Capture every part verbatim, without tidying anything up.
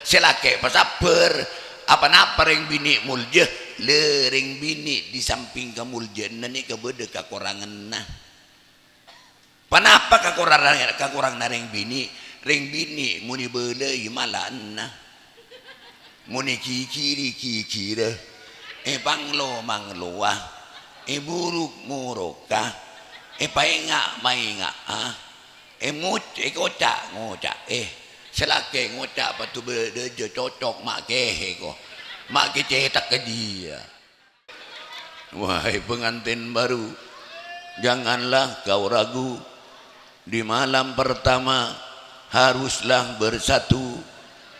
Sè lakè' pasabbhâr, apa-napa rèng binè' molja, la rèng binè' di samping kamoljâ'ânna nèka bâdâ kakoranganna. Ponapa kakorang-, kakoranganna rèng binè'? Rèng binè' monè bâlâi malaèna. Monè ghighiri ghighira. Èpanglo manglowa. Èburuk moroka. Èpaènga' maènga'a. Èngoc-, èkoca' ngoca'è. Sè lakè' ngoca' padâ bâdâjâ cocok ma' kèhè ko. Ma' kècètak ka jiyâ. Wahai pengantin baru, janganlah kau ragu. Di malam pertama, haruslah bersatu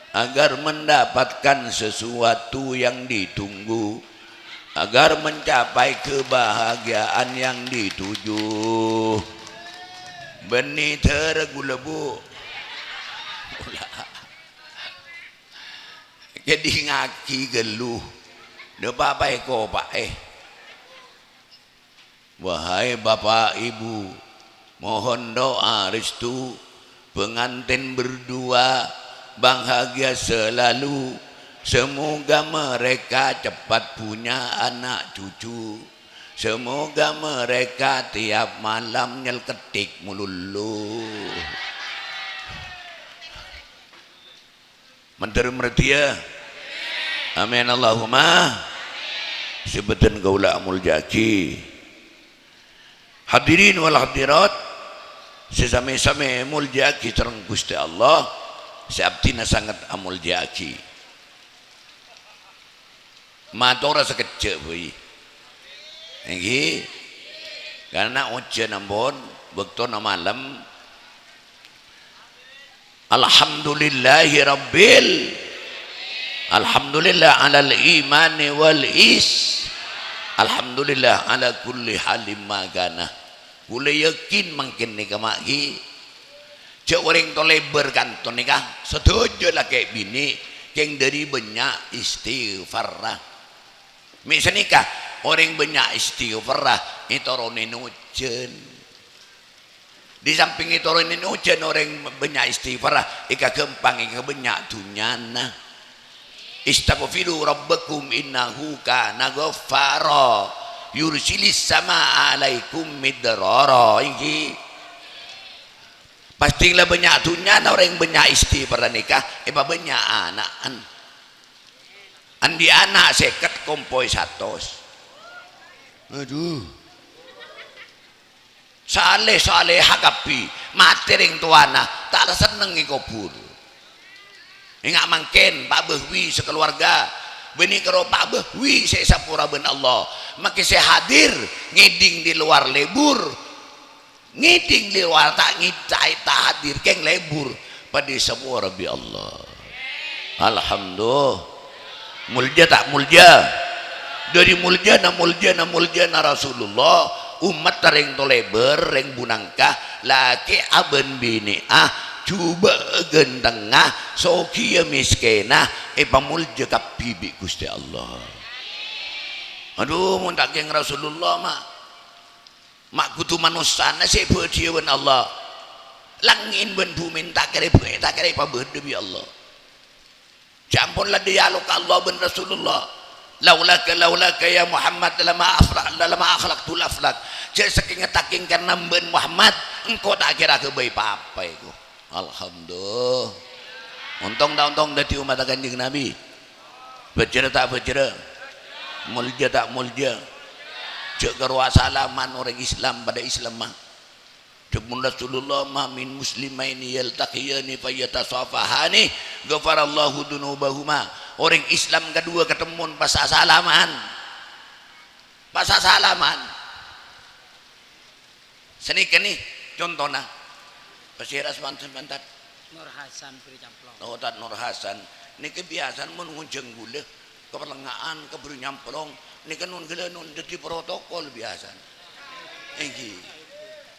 agar mendapatkan sesuatu yang ditunggu, agar mencapai kebahagiaan yang dituju. Bânnè dârâ ghulâ, Bu. Kèdingngaghi ghâllu, dâ' bapa èkopa'è. Wahai bapak ibu, mohon doa restu, pengantin berdua bahagia selalu. Semoga mereka cepat punya anak cucu. Semoga mereka tiap malam nyelketik melulu. Mandhâr mardhiyâ. Amin Allahumma. Sè bhâdhân kaulâ amoljâ'aghi. Hadirin wal hadirat, sè samè-samè èmoljâ'aghi sareng Ghustè Allah, sè abdhina sanget amoljâ'aghi. Matora sakejjhâ', bhâi. Èngghi. Karna ojhân ampon, bâktona malem. Alhamdulillahi rabbil. Alhamdulillah alal imani wal is. Alhamdulillah ala kulli halim ma kana. Kaulâ yakin mangkèn nèka, ma' ghi. Jhâ' orèng tolèbâr kanto nèka, sadhâjâ lakè' binè' kèng dhâri bânnya' istighfarra. Mè' sanèka, orèng bânnya' istighfarra ètoronè ojhân. Di samping ètoronè ojhân, orèng bânnya' istighfarra èkaghâmpangè ka bânnya' dhunnyana. Istaghfiru rabbakum innahu kana ghaffara, yursilis sama'a 'alaikum midrara. Èngghi. Pastè la bânnya' dhunnyana orèng bânnya' istighfarra nèka, èpabânnya' ana'na. Andi' ana' sèket, kompoy satos. Adhu. Salè-salèha kabbhi, matè rèng towana, ta' la senneng èkobhur. Ènga' mangkèn, Pa' Bahwi sakalowarga, bânnè karo Pa' Bahwi sè èsapora bân Allah, makè sè hadir, ngèdhing di luar lebur, ngèdhing di luar ta' ngèdhing, ta' hadir, kèng lebur, padâ èsapora bi' Allah. Alhamdulillah. Molja ta' molja? Dhâri moljana, moljana, moljana Rasulullah, ommatta rèng tolèbâr, rèng bunangka, lakè'a bân binè'a, jhubâ'â ghântengnga, soghiyâ mèskènna, èpamolja kabbhi bi' Ghustè Allah. Adhu, mon ta' kèng Rasulullah, ma', ma' kodhu manossana sè èbâdhiyâ bân Allah. Langngè'en bân bhumèn ta' kèra èbâ-, ta' kèra èpabâdâ bi' Allah. Jhâ' ampon la dialog Allah bân Rasulullah. "Laulaka, laulaka ya Muhammad, lama afla-, lama akhlaqtul aflak." Jhâ' sakèngnga ta' kèng karna bân Muhammad, engko' ta' kèra aghâbây pa-apa èko. Alhamdulillah. Ontong ta' ontong dhâddhi ommatta Kanjeng Nabi? Bhâjhrâ ta' bhâjhrâ? Molja ta' molja? Jhâ' karo asalaman orèng Islam padâ Islamma. Dhâbuna Rasulullah, "Ma min muslimaini yaltaqiyani fayatasafahani, ghafarallahu dzunubahuma." Orèng Islam kadhuwâ katemmon pas asalaman. Pas asalaman. Sanèka nè, contona. Pasèra sapan-, sapantan? Nur Hasan Bri Camplong. Oh, Tat Nur Hasan. Nèka biyasana mon ngonjhâng ghulâ. Kapellengnga'an, kaburu nyamplong, nèka non ghellâ' non dhâddhi protokol biyasana. Èngghi.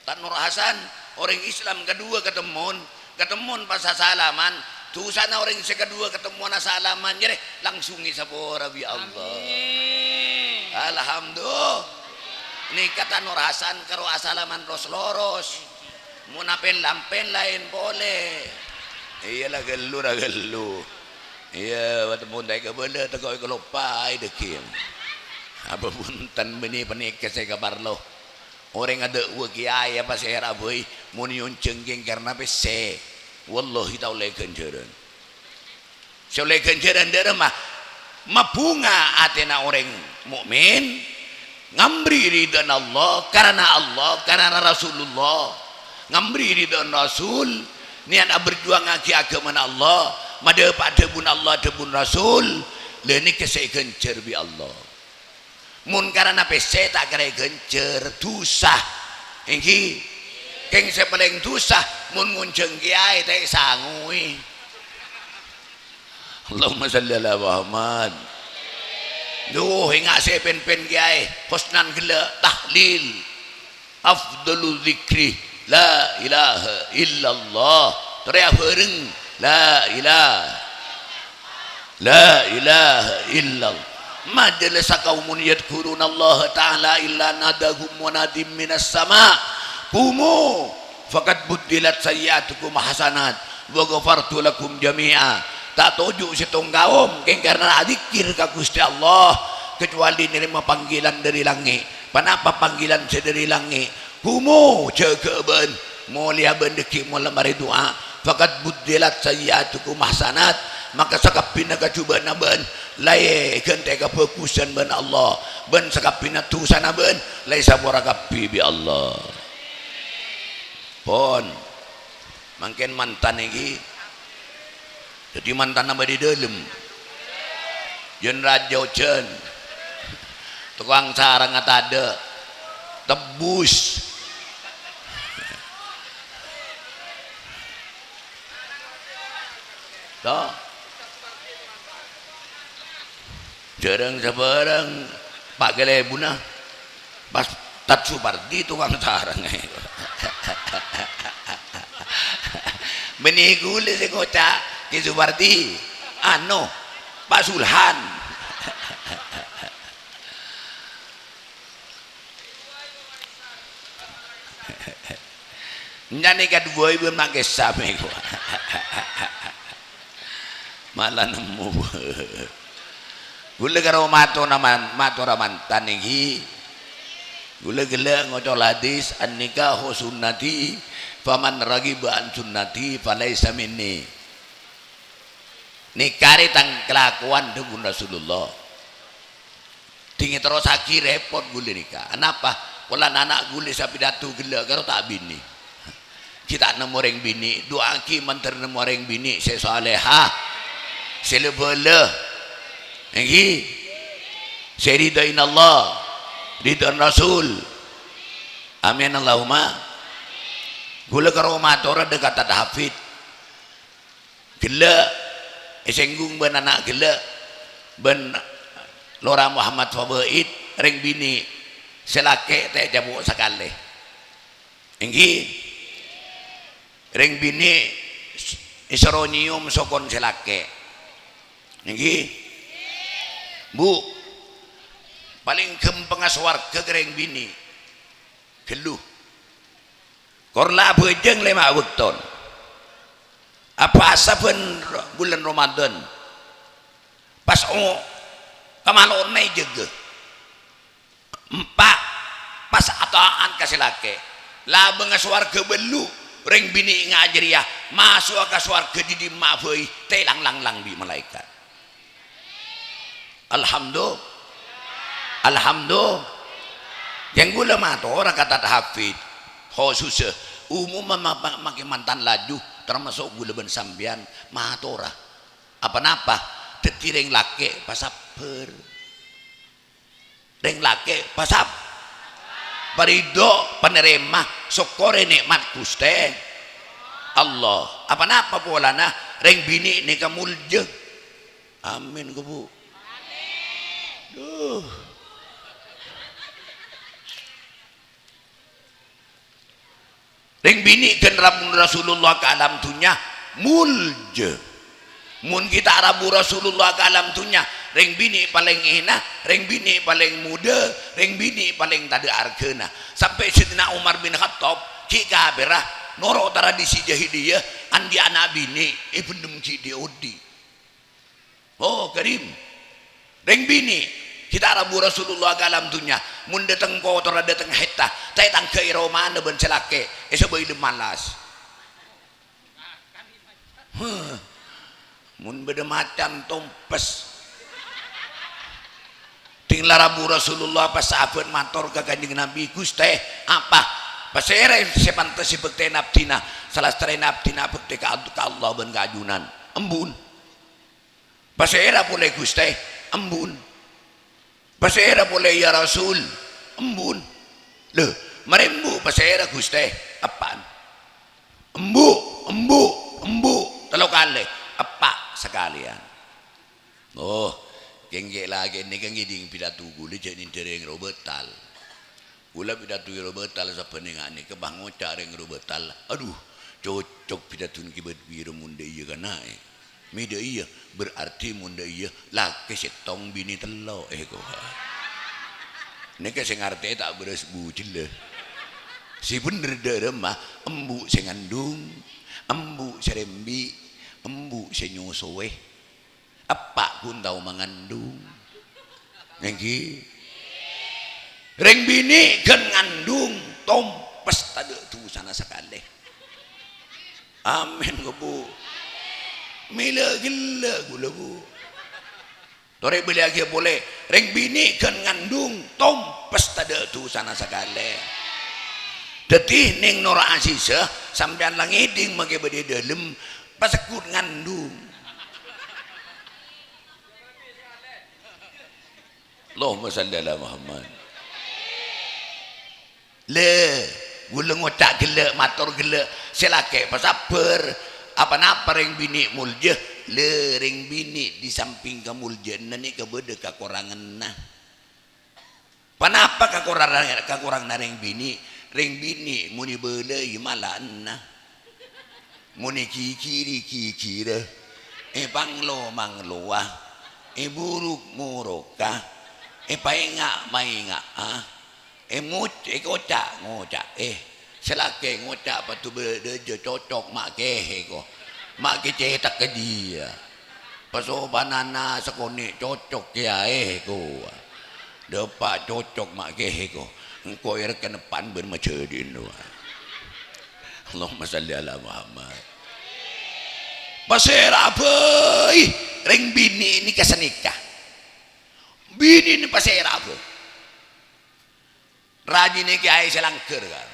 Tat Nur Hasan, orèng Islam kadhuwâ katemmon, katemmon pas asalaman, dhusana orèng sè kadhuwâ katemmon asalaman jârèya langsung èsapora bi' Allah. Amin. Alhamdulillah. Nèka Tat Nur Hasan karo asalaman ros-loros. Mon apen-lampen laèn polè. Iyâ la ghâllu ra ghâllu. Iyâ, bâdâ mon ta' èkabâlâ, tako' èkaloppaè dhâggi'. Apa bhunten, bânnè panèka sè èkaparlo. Orèng adâ'wâ kèyaè apa sè èra' bhâi, mon èonjhâng kèng karna pèssè. Wallahi ta' ollè ghânjhârân. Sè ollè ghânjhârân dâ' remma, mabhunga atèna orèng mu'min, ngambri ridhâna Allah, karana Allah, karana Rasulullah. Ngambri ridhâna Rasul, niyat aberjuwangngaghi aghâmana Allah, madhâpa' dhâbuna Allah, dhâbuna Rasul, la nèka sè èghânjhâr bi' Allah. Mon karana pèssè ta' kèra èghânjhâr, dhusa. Èngghi? Kèng sè palèng dhusa, mon ngonjhâng kèyaè ta' èsangowè. Allahumma shalli ala Muhammad. Duh, ènga' sè pèn-pèn kèyaè, husnan ghellâ', tahlil. Afdalu dzikri, la ilaha illallah. Torè abhâreng, la ilaha. La ilaha illallah. Ma jalasa qaumun yadzkurunallaha ta'ala illa nadahum munadin minas sama'. Qumu faqad buddilat sayyi'atukum hasanat wa ghafartu lakum jami'a. Ta' toju' sèttong kaum kèng karna adzikkèr ka Ghustè Allah, kecuali narèma panggilan dâri langngè'. Ponapa panggilan sè dâri langngè'? Qumu, jâgâ'â bâ'na, molèya bâ'na dhâggi' mola marè du'a. Faqad buddilat sayyi'atukum hasanat, maka sakabbhiyânna kajhubâ'na bâ'na la èghântè kabhâghusân bân Allah, bân sakabbhiyânna dhusana bâ'na la èsapora kabbhi bi' Allah. Pon. Mangkèn mantan èngghi. Dhâddhi mantanna bâdâ è dâlem. Jân rajâ ojhân. Tokang sarangnga tadâ'. Tebbus. To. Jhârâng sabârâng, Pa' Kalèbunna. Pas Tad Supardi tokang sarang. Bânnè ghulâ sè ngoca', Kè Supardi, ano, Pa' Sulhan. Nyani kadhuwâ ibu ma' kèsa mèko. Mala nemmo. Ghulâ karo matora man-, matora mantan èngghi. Ghulâ ghellâ' ngoca' hadis, "An-nikahu sunnati, faman raghiba an sunnati falaisa minni." Nèka rè tang kalakowan dhâbuna Rasulullah. Dingèn terrossaghi rèpot ghulâ nèka. Anapa? Polana ana' ghulâ sè apidato ghellâ' karo ta' abinè. Ghi' ta' nemmo rèng binè', du'aaghi mandhâr nemmo rèng binè' sè salèha, sè la-bhâlâ. Èngghi? Sè ridhâina Allah, ridhâna Rasul. Amin Allahumma. Ghulâ karo matora dhâ' ka Tad Hafid. Ghellâ' èsènggung bân ana' ghellâ', bân Lora Muhammad Fawaid, rèng binè' sè lakè' ta' ècapo' sakalè. Èngghi, rèng binè' èsoro nyèyom sokon sè lakè'. Èngghi, Bu, palèng ghâmpangnga sowarghâ ka rèng binè'. Ghâllu. Kor la abhâjâng lèma' bâkto. Apowasa bân bulân Ramadan. Pas o-, kamalo'na èjâgâ. Empa', pas ata'at ka sè lakè'. Labângnga sowarghâ bâllu', rèng binè' ènga' jârèya maso'a ka sowarghâ dhi' dimma'a bhâi, ta' èlang-langlang bi' malaèkat. Alhamdu-, Alhamdu-, Jhâ' ghulâ matora ka Tad Hafid, khusussa, umumma ma-, ma-, makè mantan laju, tamaso' ghulâ bân sampèyan, matora. Apa-napa, dhâddhi rèng lakè' pasabbhâr. Rèng lakè' pasab-, paridho, panarèma, sokkorè nè'mat Ghustè Allah. Apa-napa polana rèng binè' nèka molja. Amin, Bu. Duh. Rèng binè' ghân rabu Rasulullah ka alam dhunnya, molja. Mon ghi' ta' rabu Rasulullah ka alam dhunnya, rèng binè' palèng èna, rèng binè' palèng modâ, rèng binè' palèng tadâ' arghâna. Sampè' Sayyidina Umar bin Khattab ghi' kapèra noro' tradisi jahiliyah, andi' ana' binè' èbendhem ghi' dhi'-odhi'. Karim. Rèng binè', ghi' ta' rabu Rasulullah ka alam dhunnya. Mon dâteng kotorra dâteng haidda, ta' ètangghâ'i romana bân sè lakè', èsabâ'i lemmalas. Huh. Mon bâdâ macan tompes. Ding la rabu Rasulullah pas sahabat mator ka Kanjeng Nabi, "Ghustè, apa pasèra sè pantes èbhâktèna abdhina, salastarèna abdhina abhâktè ka, ka Allah bân ka ajunan?" "Embu'en." "Pasèra polè, Ghustè?" "Embu'en." "Pasèra polè, ya Rasul?" "Embu'en." "Lho, marè embu' pasèra, Ghustè?" "Eppa'en." "Embu', embu', embu'," tello kalè. "Eppa' sakalèyan." Oh, kèng ghi' lakè' nèka ngèdhing pidato ghulâ jhâ' nèndhârâ rèng Robatal. Ghulâ pidato rèng Robatal sabbhân enga' nèka pas ngoca' rèng Robatal, "Adhu, cocok pidatona Kè Bâdbira mon dâ' iyâ kana'è." Mè' dâ' iyâ, berarti mon dâ' iyâ lakè sèttong binè tello', eh, ko. Nèka sè ngartè'è ta' bârâs bujellâ. Sè bhendher dâ' remma, embu' sè ngandung, embu' sè rembi', embu' sè nyosowè. Eppa' ghun tao mangandung. Èngghi. Rèng binè' ghân ngandung, tompes tadâ' dhusana sakalè. Amin, ko, Bu. Mèla ghellâ' ghulâ, Bu. Torè bâliyâghiyâ polè, rèng binè' ghân ngandung, tompes tadâ' dhusana sakalè. Dhâddhi, nèng noro' Aziza, sampèyan la ngèdhing makè bâdâ è dâlem, pasegghut ngandung. Allahumma shalli ala Muhammad. Lè, ghulâ ngoca' ghellâ', mator ghellâ', sè lakè' pasabbhâr, apa-napa rèng binè' molja, lè, rèng binè' di samping kamoljâ'ânna nèka bâdâ kakoranganna. Ponapa kakoranganna, kakoranganna rèng binè'? Rèng binè' mon èbâlâi malaanna. Mon èghighiri ghighira, èpanglo manglowa, èburuk muruka, èpaènga' maènga'a, èmuc-, èkoca' ngoca'è. Sè lakè ngoca' padâ bâdâ jhâ' cocok ma' kèhè ko. Ma' kè cètak ka jiyâ. Pasopananna sakonè' cocok kèyaè ko. Dâpa' cocok ma' kèhè ko. Engko' èrekkèn eppa'en bân majâdi'en rowa. Allahumma shalli ala Muhammad. Pasèra bhâi rèng binè' nèka sanèka. Binèna pasèra bhâi. Rajina kèyaè sè langghâr, kan.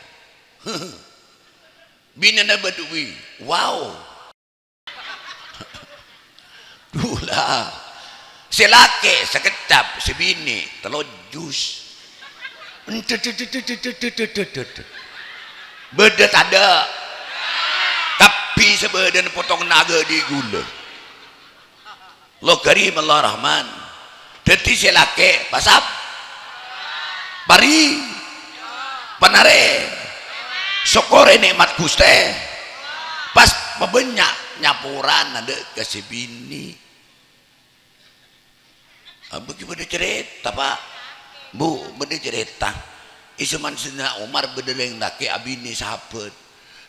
Binèna bâdhuwi. Wow. Dhu la. Sè lakè' sakeccap, sè binè' tello jus. Bâdâ tadâ'? Kabbhi sabâdâna potonganna aghâdhi ghulâ. Lo karim Allah Rahman. Dhâddhi sè lakè' pasap-, pari-, panarè, sokkorè nè'mat Ghustè. Pas pabânnya' nyaporana dâ' ka sè binè'. Ah, bâgi bâdâ carèta, Pa'. Bu, bâdâ carèta. È zaman Sayyidina Umar bâdâ rèng lakè' abinè sahabat.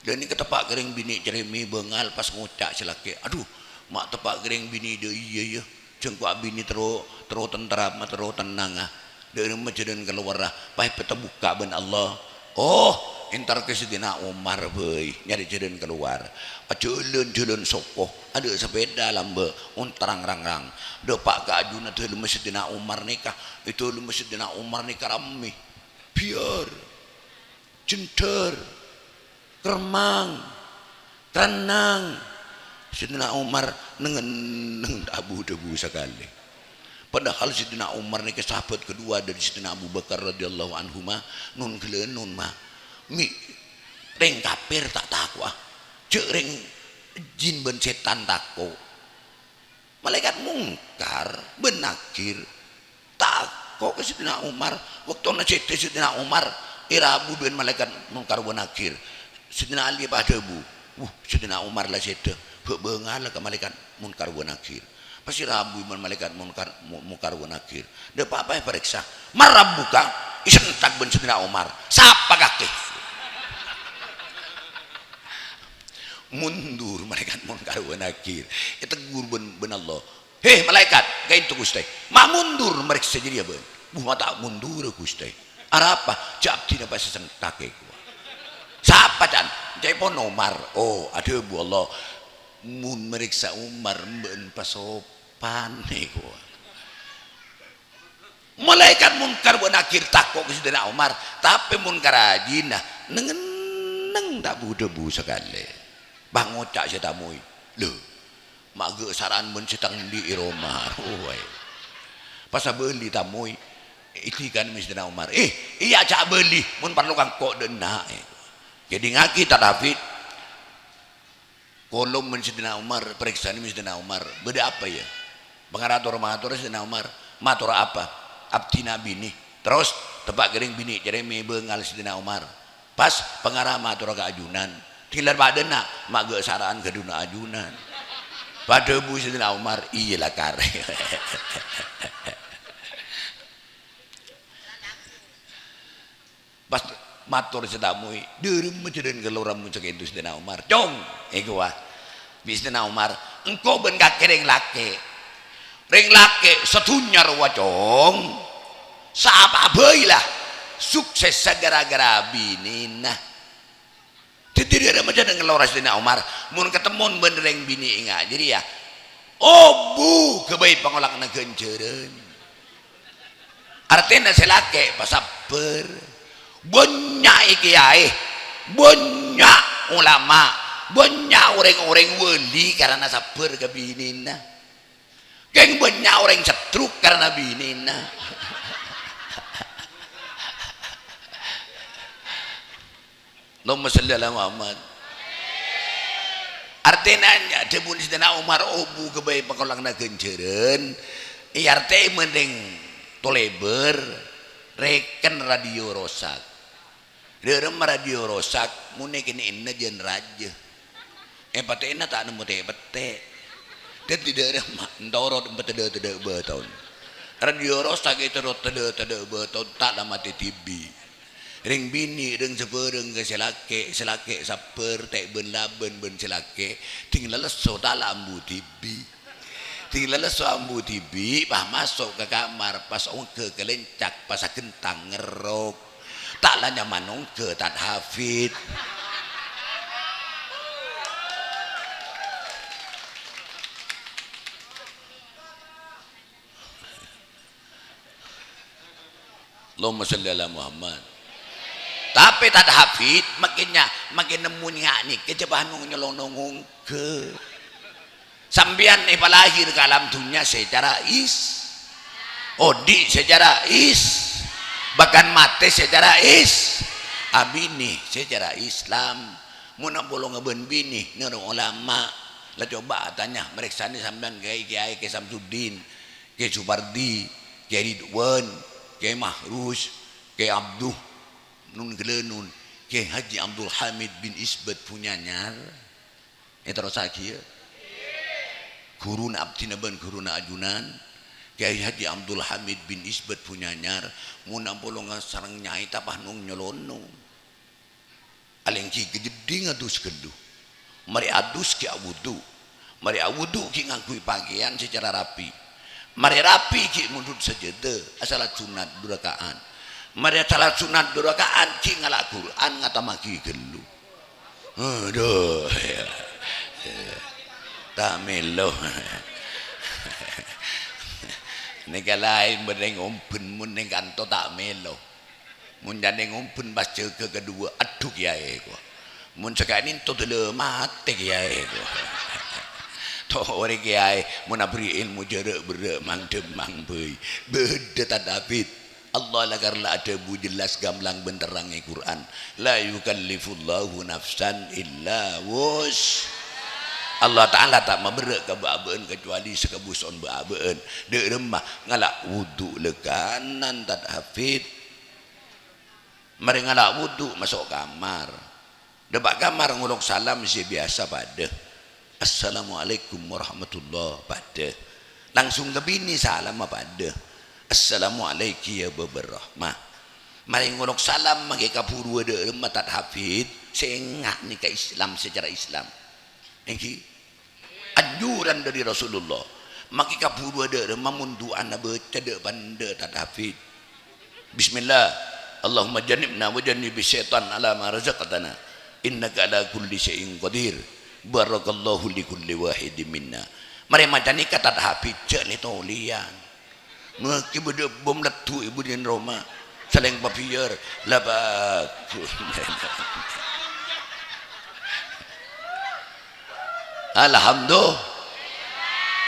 Dhâ' nèka teppa' ka rèng binè' carèmè bângal pas ngoca' sè lakè', "Adhu, ma' teppa' ka rèng binè' dâ' iyâ, yâ. Jhâ' engko' abinè terro, terro tentremma, terro tennanga. Dâ' remma jhâlân kalowarra, pas èpatebukka' bân Allah." Oh, èntar ka Sayyidina Umar bhâi, nyarè jhâlân kalowar. Ajhâlân-jhâlân soko, adâ' sapèda lambâ', ontang rang-rang. Dâpa' ka ajunna dâlemma Sayyidina Umar nèka, è dâlemma Sayyidina Umar nèka rammè. Biyâr. Jendhâr, kermang, trennang. Sayyidina Umar neng-enneng ta' bu-dhâbu sakalè. Padahal Sayyidina Umar nèka sahabat kedua dari Sayyidina Abu Bakar radhiyallahu anhuma, non ghellâ' non, ma. Mè' rèng kafir ta' tako'a. Jhâ' rèng jin bân sètan tako'. Malaèkat Mungkar bân Nakir tako' ka Sayyidina Umar. Bâktona sèdhâ Sayyidina Umar èrabu bân malaèkat Mungkar bân Nakir. Sayyidina Ali pas adhâbu, "Wuh, Sayyidina Umar la sèdhâ, bâ'-bângalla ka malaèkat Mungkar bân Nakir." Pas èrabu bân malaèkat Mungkar, Mu-, Mungkar bân Nakir. Dâpa' pas èparèksa. "Man rabbuka?" Èsentak bân Sayyidina Umar. "Sapa kakè?" Mundur malaèkat Mungkar bân Nakir. Ètegghur bân, bân Allah. "He, malaèkat, kaènto, Ghustè. Ma' mundur marèksa jârèya bâ'na?" "Buh, ma' ta' mundurrâ, Ghustè. Arapa?" "Jâ' abdhina pas èsengkak, èkowa." "Sapa, can?" "Ca'èpon Umar." "Oh, adhâbu Allah, mon marèksa Umar, bâ'na pasopan, èkowa." Malaèkat Mungkar bân Nakir tako' ka Sayyidina Umar, tapè mon ka rajina, neng-enneng ta' bu-dhâbu sakalè. Pas ngoca' sè tamoy, "Lho, ma' ghâ' sara'an bân sè tang andi' è roma." Oy. Pas abâli tamoy, èdhikan bi' Sayyidina Umar, "Eh, iyâ, jâ' abâli, mon parlo ka engko' dâ' enna'." Jadi ngakè ta' David. Kolom bân Sayyidina Umar, parèksanè bi' Sayyidina Umar, "Bâdâ apa, yâ?" Pangara tor-mator Sayyidina Umar, "Mator apa? Abdhina abinè." Terros teppa' kèrèng binè' cèrèmè bângal Sayyidina Umar. Pas pangara mator ka ajunan, "Dinglar padâna, ma' ghâ' sara'an ghâdhuna ajunan." Pas dhâbu Sayyidina Umar, "Iyâ, lakar." Pas mator sè tamoy, "Dâremma jhâlân kalowar mon sakènto Sayyidina Umar?" "Cong," èkowa, bi' Sayyidina Umar, "engko' bân kakè rèng lakè'. Rèng lakè' sadhunnya rowa, Cong. Sapa'a bhâi la suksessa ghârâ-ghârâ binèna." Dhâddhi, dâremma jhâlân kalowar Sayyidina Umar, "Mon katemmon bân rèng binè' enga' jârèya, obu ghâbây pangola'na ghânjhârân." Artèna sè lakè' pasabbhâr. Bânnya' kèyaè, bânnya' ulama, bânnya' orèng-orèng wali karana sabbhâr ka binèna. Kèng bânnya' orèng setruk karana binèna. Allahumma shalli ala Muhammad. Artèna, nya, dhâbuna Sayyidina Umar, "Obu ghâbây pangola'na ghânjhârân." Èartè'è mending tolèbâr, rèken radio rosak. Dâremma radio rosak, monè kènè'na jân rajâ. Èpatè'èna ta' nemmo tè'-pettè'. Dhâddhi dâremma, èntorot èpatèdhâ-tèdhâ bâtaon. Radio rosak èntorot tèdhâ-tèdhâ bâtaon, ta' la matè dhibi'. Rèng binè', rèng sabhârâng ka sè lakè', sè lakè' sabbhâr, tè' bân-labân bân sè lakè', dhing lalesso ta' la ambu dhibi'. Dhing lalesso ambu dhibi', pas maso' ka kamar, pas ongghâ kalèncak, pas aghentang ngerrok. Ta' la nyaman ongghâ Tad Hafid. Allahumma shalli ala Muhammad. Tapè Tad Hafid, makkè nya-, makkè nemmo nga' nèka jhâ' pas nyolonong ongghâ. Sampèyan èpalahèr ka alam dhunnya secara is-, odi' secara is-, bahkan matè secara is-, abinè secara Islam. Mon apolonga bân binè, noro' ulama. La coba' atanya, marèksanè sampèyan kèyaè-kèyaè Kè Samsuddin, Kè Supardi, Kè Ridwan, Kè Mahrus, Kè Abduh, nun ghellâ' nun, Kè Haji Abdul Hamid bin Isbat Punyanyar. Èterrossaghi, yâ. Ghuruna abdhina bân ghuruna ajunan, Kè Haji Abdul Hamid bin Isbat Punyanyar, mon apolonga sareng nyaè ta' pas nong-nyolonong. Alèngghi ka jeddhing adus ghâllu. Marè adus ghi' awudu. Marè awudu ghi' ngangghuy pakèyan secara rapi. Marè rapi ghi' mondhut sajâdâ, asalat sunnat du raka'at. Marè asalat sunnat du raka'at ghi' ngala' Qur'an ngatammaghi ghâllu. Adhu, ya. Ta' mèlo. Nèka laèn bân rèng ombhân, mon nèng kanto ta' mèlo. Mon jhâ' nèng ombhân pas jâgâ kadhuwâ, adhu kèyaè, kowa. Mon saka'dinto dâlâ matè kèyaè, kowa. Torè kèyaè, mon aberri' èlmo jârâ' berrâ' mang-dhâmmang bhâi. Bâdâ Tad Hafid. Allah lakar la adhâbu jellas gamblang bân terrang è Qur'an, "La yukallifullahu nafsan illa wus." Allah Ta'ala ta' maberrâ' ka bâ'-abâ'ân kacuali sakabusona bâ'-abâ'ân. Dâ' remma ngala' wudu' lekanan, Tad Hafid. Marè ngala' wudu', maso' kamar. Dâpa' kamar ngolok salam sè biyasa padâ. "Assalamualaikum warahmatullah," padâ. Langsung ka binè salamma padâ. "Assalamualaiki ya Babar Rahmah." Marè ngolok salam mangkè kabhuruwâ dâ' remma Tad Hafid, sè enga' nèka Islam secara Islam. Èngghi? Anjuran dâri Rasulullah. Make kabhuru adhâ' remma mon du'ana bâca dâ' pandâ' ta' tahafidh. Bismillah. Allahumma jannibna wa jannibis syaitan ala ma razaqtana. Innaka ala kulli syai'in qadir. Barakallahu li kulli wahidin minna. Marè maca nèka ta' tahafidh, jhâ' lè-tolèyan. Mangkè bâdâ bom leddu è budina roma. Salèng pabiyâr. La bagus. Alhamdulillah.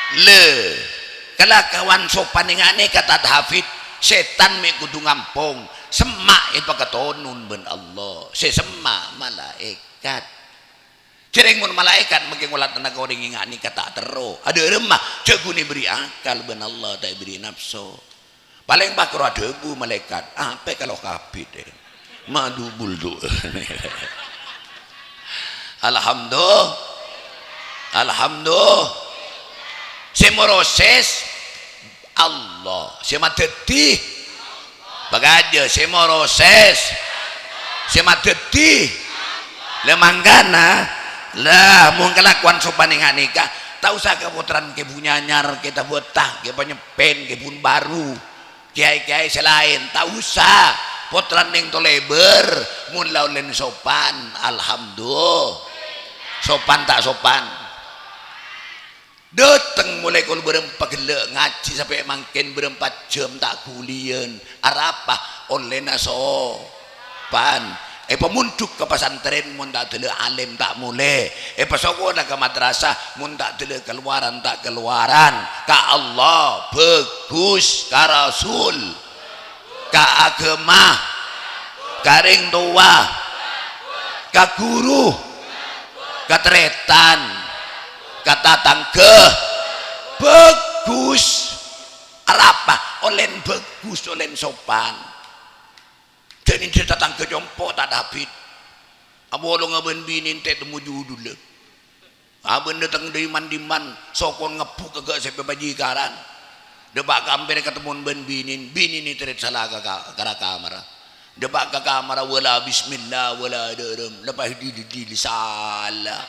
Lè, kalakowan sopan nènga'è kata tahafidz, sètan mè' kodhu ngampong, semma' èpakatonon bân Allah, sè semma' malaèkat. Jhâreng mon malaèkat mangkè ngolatana ka orèng nènga'è kata terro, adhâ' remma, jhâ' ghun èbèrri' akal bân Allah, ta' èbèrri' napso. Palèng pakaro adhâbu malaèkat, "Apè kalau kabit, eh? Madu buldu." Alhamdulillah. Alhamdulillah. Sè moroses Allah, sè madhâddhi. Pakajâ, sè moroses, sè madhâddhi. Lè mangkana, lah, mon kalakowan sopan nènga'è nèka, ta' osa ka pottrana kè bun anyar, kè tabâta, kè panyèppèn, kè bun bhâru. Kèyaè-kèyaè sè laèn, ta' osa. Pottrana nèng tolèbâr, mon la ollèna sopan, alhamdulillah. Sopan ta' sopan? Dâteng molaè kol bârâmpa ghellâ' ngajhi sampè' mangkèn bârâmpa jhâm ta' ghuliyân. Arapa? Ollèna sopan. Èpamondhuk ka pasantrèn mon ta' dâlâ alim ta' molè. Èpasakola ka madrasah mon ta' dâlâ kalowaran ta' kalowaran. Ka Allah bhâghus, ka Rasul, ka aghâma, ka rèng towa, ka ghuru, ka tarètan, ka tatangghâ. Bhâghus. Arapa? Ollèna bhâghus, ollèna sopan. Dhâddhi tatangghâ compo' ta' dhâbit. Apolonga bân binèna ta' temmo judhulla. Abâ' dâteng dâri man-dimman, sokon ngebbhu' ka ghâ' sè pajikaran. Dâpa' ka ampèr katemmo bân binèna, binèna èterrèt sala ka, ka, ka kamarra. Dâpa' ka kamarra, wala bismillah, wala dârem, la pas dili-dili sala.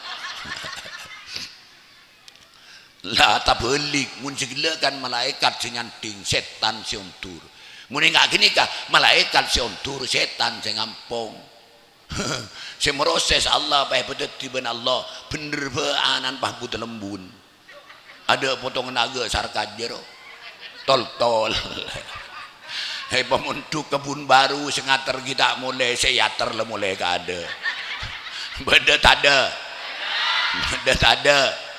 La tabâlik, mon sè ghellâ' kan malaèkat sè nyandhing, sètan sè ondur. Mon enga' ghânèka, malaèkat sè ondur, sètan sè ngampong. Sè moroses Allah pas èpadhâddhi bân Allah, bhendher bâ' ana'na pas buta lembun. Adâ' potonganna aghâ' sar kajâr, tol-tol. Èpamondhuk kebun baru sè ngater ghi' ta' molè, sè èyater la molè kaadâ'. Bâdâ tadâ'? Bâdâ tadâ'?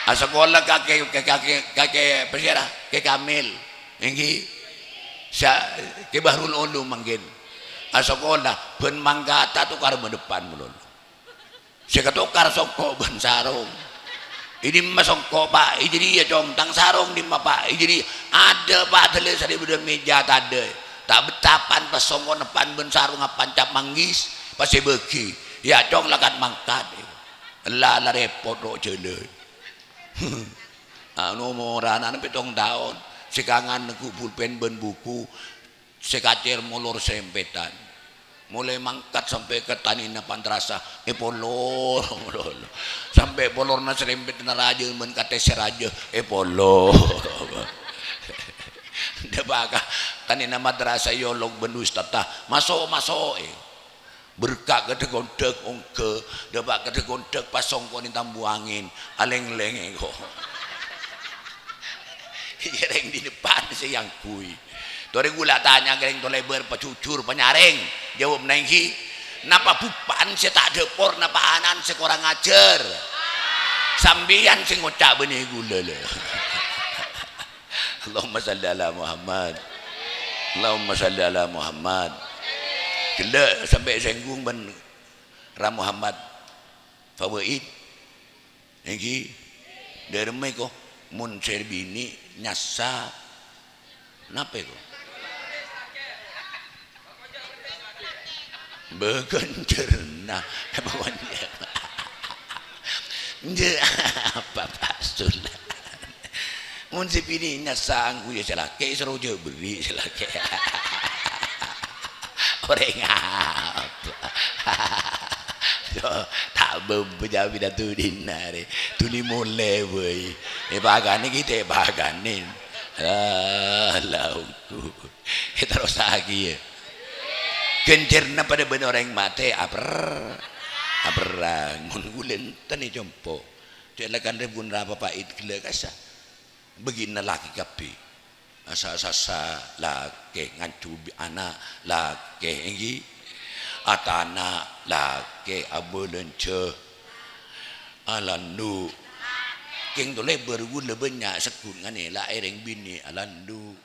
Asakola kakè, kakè, kakè, apa sèra? Kè Kamil. Èngghi. Sa-, Kè Bahrul Ulum mangkèn. Asakola, bân mangkata tokar madeppan malolo. Sè katokar songko' bân sarong. È dimma songko', Pa'? È jârèya, Cong. Tang sarong è dimma, Pa'? È jârèya. Adâ', Pa', dâlâ sarè bâdâ mèja tadâ'. Ta' betta pan pas songko' neppan bân sarong apancap manggis, pas èbâghi. Yâ, Cong, la kan mangkat. Ella, la rèpot ro' jhâlân. Anu, moranana pèttong taon, sè kangan nèggu' pulpen bân buku, sè kacèr molor serempètan. Molaè mangkat sampè' ka tanèna pantrasa, èpolor, polor. Sampè' polorna serempètanna rajâ bân katèsè rajâ, èpolor. Dâpa' ka tanèna madrasah èolok bân ustadda, "Maso', maso'," è. Berka' ka dhâk-ondhâk ongghâ, dâpa' ka dhâk-ondhâk pas songko'na tambu angèn, alèng-lèngè ko'. Iyâ rèng è deppan sè èangghuy. Torè ghulâ tanya ka rèng tolèbâr, pajhujhur, panyarèng. Jâwâb nèngghi. Napa buppan sè ta' dâpor, napa ana'na sè korang ajhâr? Sampèyan sè ngoca' bânnè ghulâ, lè. Allahumma shalli ala Muhammad. Allahumma shalli ala Muhammad. Ghellâ' sampè' sènggung bân Ra Muhammad Fawaid. Èngghi. Dâremma ko', mon sè binè' nyassa. Napa ko'? Bâ ghânjhârânna. Jâ-, apa, Pak Sulan? Mon sè binè' nyassa angghuy, yâ sè lakè' soro jâ' bherri' sè lakè'. Orèng apa? Yo, ta' Abâbâ jâ' pidato dinna' rè. Dhuli molè, bâi. Èpakanè ghi' ta' èpakanè. Ah, la ongghu. Èterrossaghi, yâ. Ghânjhârânna padâ bân orèng matè, aper-, aperrang. Mon ghulâ enten è compo'. Cè' la kan rèbun rapa pait ghellâ' kassa'. Bâgiânna lakè kabbhi. Asa-sasa lakè, nganjubi ana' lakè, ènggi. Atana' lakè, abâlânjhâ. Alandu'. Kèng tolè bârâ ghulâ bânnya' segghut nganè la èrèng binè' alandu'.